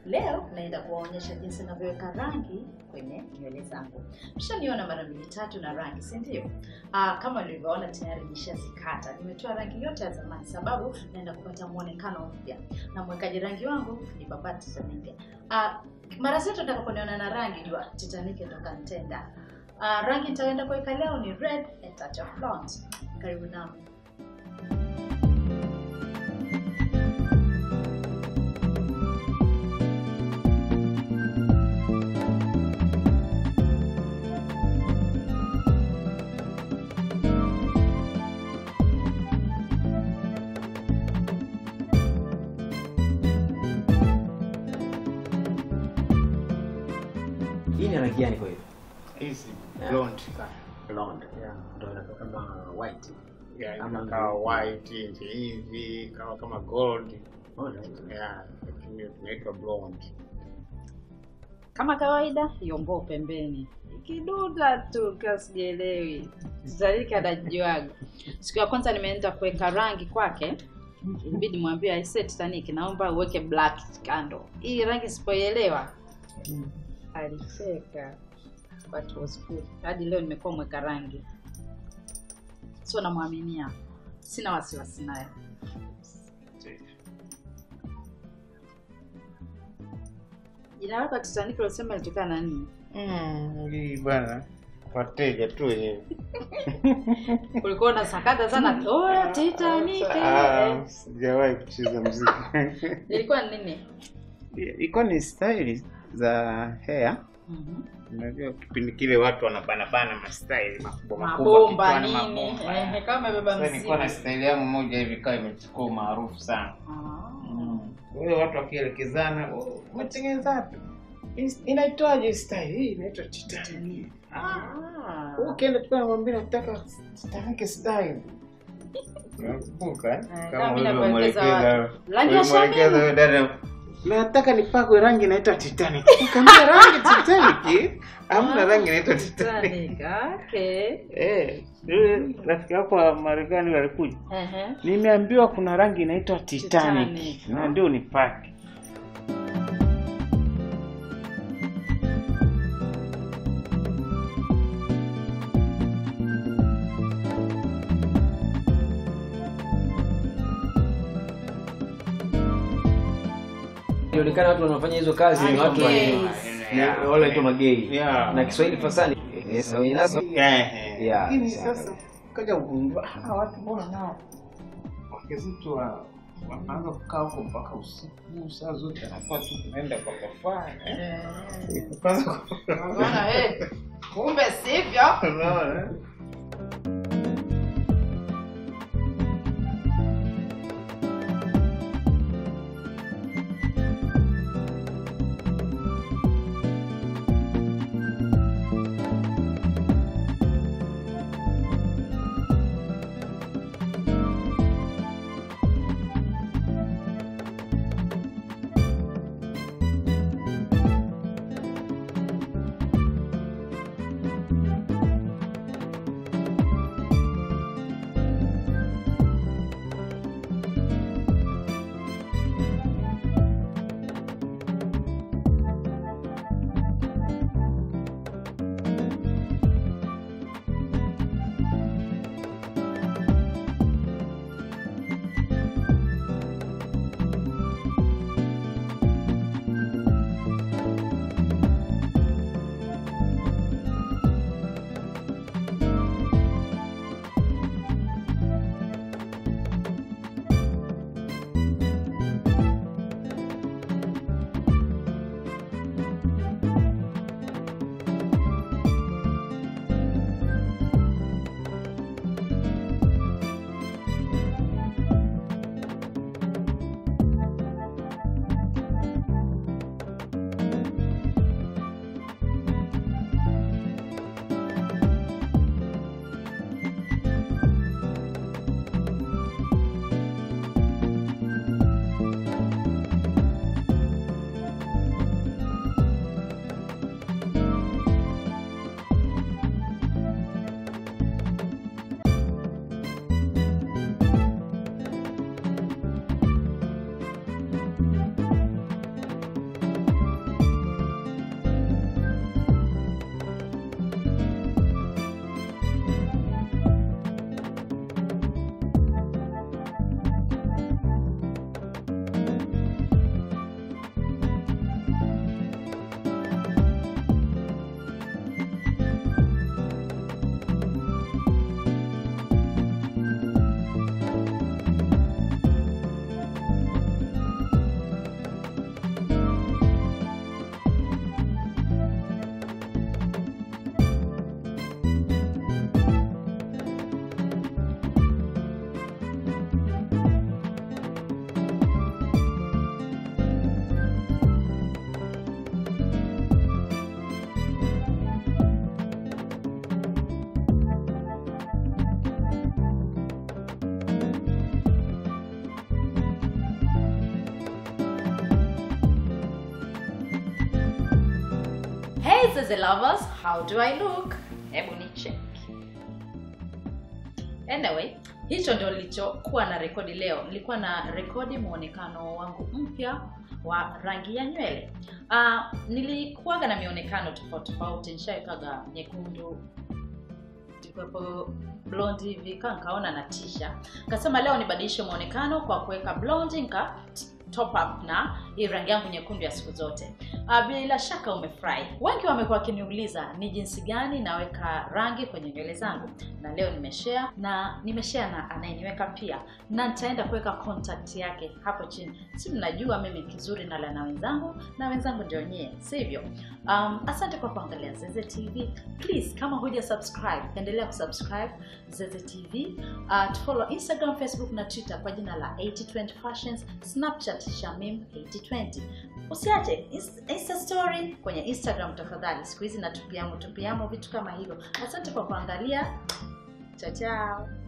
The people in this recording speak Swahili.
Leo naenda kuwaonyesha jinsi ninavyoweka rangi kwenye nywele zangu. Mshaniona mara mbili tatu na rangi, si ndio? Kama ulivyoona tayari nishazikata. Nimetoa rangi yote ya zamani sababu naenda kupata muonekano mpya. Na mwekaji rangi wangu ni Baba Titanic. Mara zote nitakaponiona na rangi jua Titanic ndo kanitenda. Rangi nitaenda kuweka leo ni red and touch of blonde. Karibu nami. Hii ni rangi gani kwa hiyo? Hizi blonde. Blonde. Yeah. Ndio inakuwa kama white. Yeah, inakaa white hivi, kama gold. Oh, yeah, lakini tunaitwa blonde. Kama kawaida, yombo pembeni. Kiduda tu kasielewi. Titanic anajuaga. Siku ya kwanza nimeenda kuweka rangi kwake. Inabidi mwambie I said Titanic naomba uweke black kando. Hii rangi sipoielewa. Alicheka. But was good. Hadi leo nimekuwa mweka rangi. So namwaminia. Sina wasiwasi naye. Jina lako Titanic ulisema lilitokana na nini? Hii bwana wateja tu wenyewe. Ulikuwa unasakata sana oh Titanic. Sijawahi kucheza muziki. Ilikuwa nini? Ilikuwa ni style za hair. Unajua kipindi kile watu wanabanabana ma style makubwa makubwa kichwani mabomba. Kama baba mzee. Nilikuwa na style yangu moja hivi ikawa imechukua maarufu sana. Kwa hiyo watu wakielekezana, umetengeneza wapi? Inaitwaje style hii? Inaitwa Titanic. Ukienda tu namwambia nataka Titanic style. Unakumbuka? Kama ulivyomwelekeza. Rangi ya shani. Dada. Nataka nipakwe rangi inaitwa Titanic. Kama rangi Titanic, hamna rangi inaitwa Titanic. Okay. Yule rafiki yako wa Marekani alikuja. Nimeambiwa kuna rangi inaitwa Titanic. Na ndio nipake. Inaonekana watu wanaofanya hizo kazi ni watu wale wanaitwa magei. Na Kiswahili fasani. Yeah. Lakini sasa kaja kugundua watu mbona nao wake zetu wanaanza kukaa huko mpaka usiku saa zote anakuwa tu tunaenda kwa kafaa. Kwanza unaona kumbe sivyo. Unaona? Zeze lovers, how do I look? Hebu ni check. Anyway, hicho ndio nilichokuwa na rekodi leo. Nilikuwa na rekodi muonekano wangu mpya wa rangi ya nywele. Nilikuwaga na mionekano tofauti tofauti. Nishawekaga nyekundu, tulikuwepo blonde hivi, nikaona natisha. Nikasema leo nibadilishe muonekano kwa kuweka blonde, nika top up na hii rangi yangu nyekundu ya siku zote. Bila shaka umefurahi. Wengi wamekuwa wakiniuliza ni jinsi gani naweka rangi kwenye nywele zangu, na leo nimeshare na nimeshare na anayeniweka pia, na nitaenda kuweka contact yake hapo chini. Si mnajua mimi kizuri nala na wenzangu, na wenzangu ndio nyie, sivyo? Asante kwa kuangalia Zeze TV. Please, kama huja subscribe, endelea kusubscribe Zeze TV. Follow Instagram, Facebook na Twitter kwa jina la 8020 Fashions, Snapchat Shamim 8020. Usiache Insta story kwenye Instagram tafadhali. Siku hizi natupiamo vitu kama hivyo. Asante kwa kuangalia. Ciao ciao.